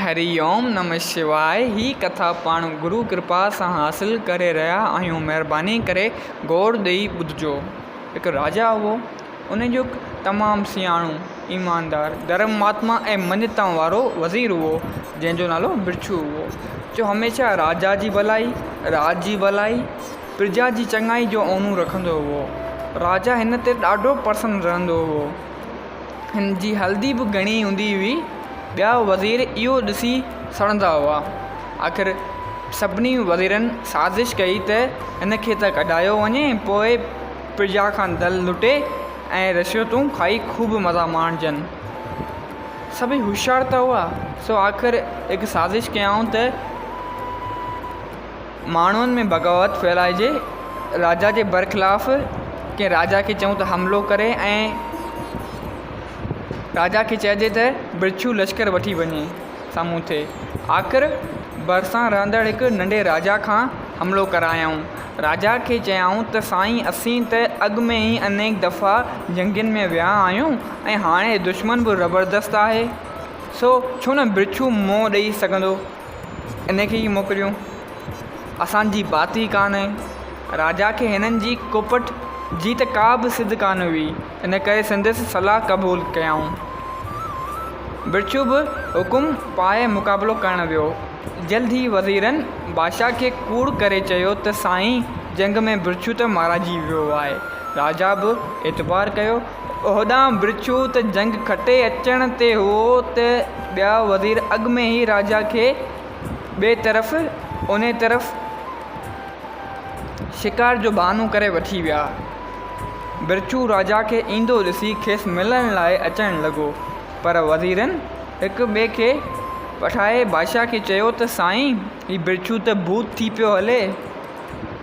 هري اوم نمه شواء هي ڪٿا پاڻ گرو ڪرپا سان حاصل ڪري رهيا آهيون مهرباني ڪري غور ڏئي ٻڌجو. هڪ راجا هئو ان جو هڪ تمام سياڻو، ايماندار، ڌرماتما ۽ مڃتا وارو وزير هئو جنهن جو نالو برڇو هئو جو هميشه راجا جي ڀلائي، راڄ جي ڀلائي، پرجا جي چڱائي جو اونو رکندو هئو. راجا هن تي ڏاڍو پرسن رهندو هئو. هن جي هلدي به گهڻي هوندي هئي. ٻيا وزير اهو ڏسي سڙندا هئا. آخر سڀني وزيرن سازش ڪئي ته هن کي ته ڪڍايو وڃي، پوء پرجا کان دل لٽي ۽ رشوتون کائي خوب مزا ماڻجن. سڀئي هوشيار ته هئا، سو آخر هڪ سازش ڪيائون ته ماڻهن ۾ بغاوت ڦهلائجي، راجا جي برخلاف ڪنهن راجا کي چئون ته حملو ڪري ۽ راجا کي چئجي ته برڇو لشڪر وٺي وڃي سامهون ٿئي. آخر ڀرسان رهندڙ هڪ ننڍي راجا کان حملو ڪرايائون. راجا کي چيائون ته سائين اسين ته اڳ ۾ ئي انيڪ دفعا جنگين ۾ ويا آهيون ۽ هاڻي دشمن به زبردست آهي، سو ڇو نه برڇو منهن ڏئي سگهندو. ان کي ئي موڪليون. اسان جي بات ئي ڪانه. راجا کي هنن جي ڪپٽ جي ته ڪا به سڌ ڪانه هئي، ان ڪري سندس صلاح قبول ڪيائون. برڇو به حڪم پائي مقابلو ڪرڻ ويو. جلد ئي وزيرن بادشاهه کي ڪوڙ ڪري چيو ته سائين جنگ ۾ برڇو ته مارائجي ويو آهي. راجا به اعتبار ڪيو. هوڏانهن برڇو ته جنگ کٽي اچڻ تي هئو ته ٻيا وزير اڳ ۾ ئي راجا کي ٻئي طرف اونهي طرف شڪار جو بهانو ڪري وٺي ويا. برڇو راجا کي ايندو ڏسي کيس ملڻ لاء اچڻ لڳو، پر وزيرن هڪ ٻئي کي وٺائي بادشاهه کي چيو ته سائين هي برڇو ته ڀوت ٿي پيو هلي.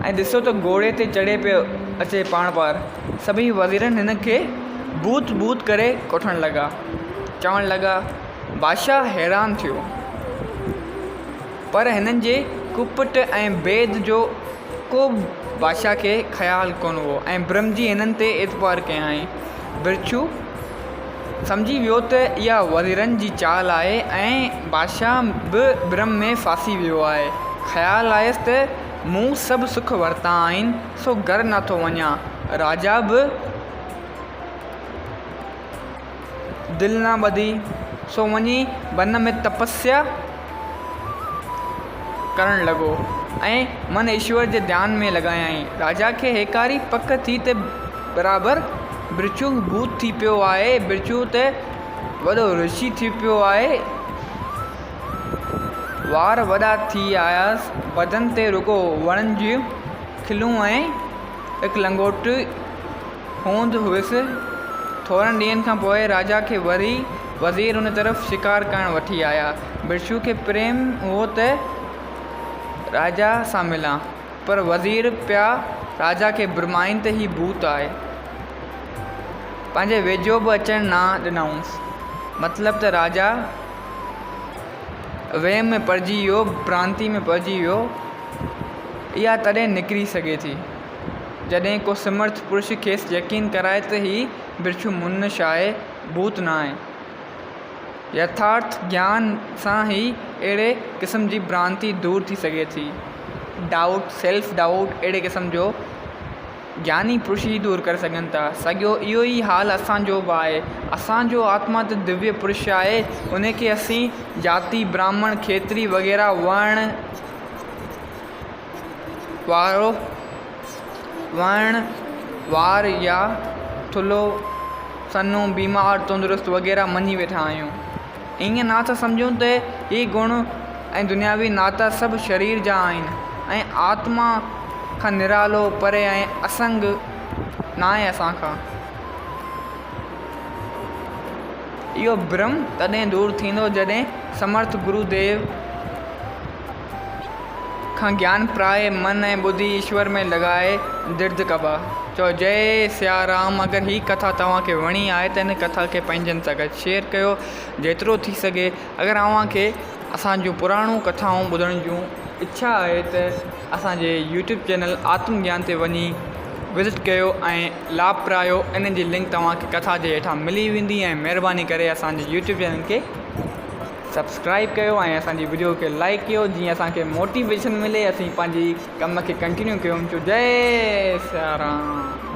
۽ ڏسو ته گهوڙي تي چڙهي پيو اچي پاڻ پار. سڀئي وزيرن هن کي ڀوت ڀوت ڪري ڪوٺڻ لڳا. چوڻ لڳا، بادشاهه حيران ٿيو. پر هنن جي ڪپٽ ۽ بيد جو ڪو به بادشاهه کي خيال ڪونه هو ۽ برهمجي هنن تي اعتبار ڪيائين. برڇو سمجهي ويو ته اها وزيرن جي چال آهي ۽ بادشاهه به برهم ۾ ڦاسي ويو آهي. خيال آيس ته مون سڀ سک ورتا آهن، سو گهر نه ٿو وڃان. راجا به دل نه ٻڌي، سو وڃي بن ۾ تپسيا ڪرڻ لڳو ۽ من ايشور جي ڌيان ۾ لڳايائين. راجا کي هيڪاري پڪ ٿي ته برابر برڇو ڀوت ٿي پيو آهي. برڇو ته وڏو رشي ٿي پيو آهي. وار وڏا ٿي آيس. بدن تي رڳو وڻن جون کلون ۽ هڪ لنگوٽ هوند هيس. ٿورن ڏينهن کان پوء راجا کي وري وزير ان طرف شڪار ڪرڻ وٺي آيا. برڇو کي پريم هو ته راجا سان ملان. پر وزير پيا راجا کي برمائين ته هي ڀوت آهي. پنهنجي ويجهو به اچڻ نه ڏنائونس. مطلب ته راجا وهم ۾ پئجي ويو، ڀرانتي ۾ پئجي ويو. اها تڏهن نڪري سگهي ٿي، جڏهن ڪو سمرٿ پرش کيس يقين ڪرائي ته هي برڇو منش آهي، ڀوت ناهي. يٿارٿ گيان سان ئي اهڙي قسم جي ڀرانتي دور ٿي سگهي ٿي. ڊائوٽ، سيلف ڊائوٽ، اهڙي قسم جو گياني پرش ئي دور ڪري سگهن ٿا. ساڳيو اهو ئي حال اسان جو به آهي. اسان جو آتما ته دويه پرش آهي، ان کي اسين جاتي، براهمڻ، کيتري وغيره ورڻ وارو ورڻ وار يا ٿلهو، سنهو، بيمار، تندرست وغيره مڃي ويٺا آهيون. ائين نه ٿا سمجهون ته هي گڻ ۽ دنياوي ناتا سڀ شرير جا آهن ۽ آتما کان نرالو، پري ۽ اسنگ ناهي اسان کان. اهو ڀرم تڏهن دور ٿيندو جڏهن سمرٿ گرو ديو کان گيان پرائي من ۽ ٻڌي ايشور ۾ لڳائي درد ڪبا. چئو جئي سيارام اگر هي ڪٿا توهان کي وڻي آهي ته هن ڪٿا کي پنهنجن سان گڏ شيئر ڪيو جيترو ٿي سگهي اگر اوهان کي اسان جون پراڻون ڪٿائون ٻڌڻ جون اڇا آهي ته اسان جي يوٽيوب چينل آتم گيان تي وڃي وزٽ ڪيو ۽ لاڀ پرايو ان جي لنڪ توهان کي ڪٿا جي هيٺان ملي ويندي ۽ مهرباني ڪري اسان جي يوٽيوب چينل کي. سبسڪرائب ڪيو ۽ اسان جي وڊيو کي لائڪ ڪيو جيئن اسان کي موٽيويشن ملي اسين پنهنجي ڪم کي ڪنٽينيو ڪيون. جئي سيارام.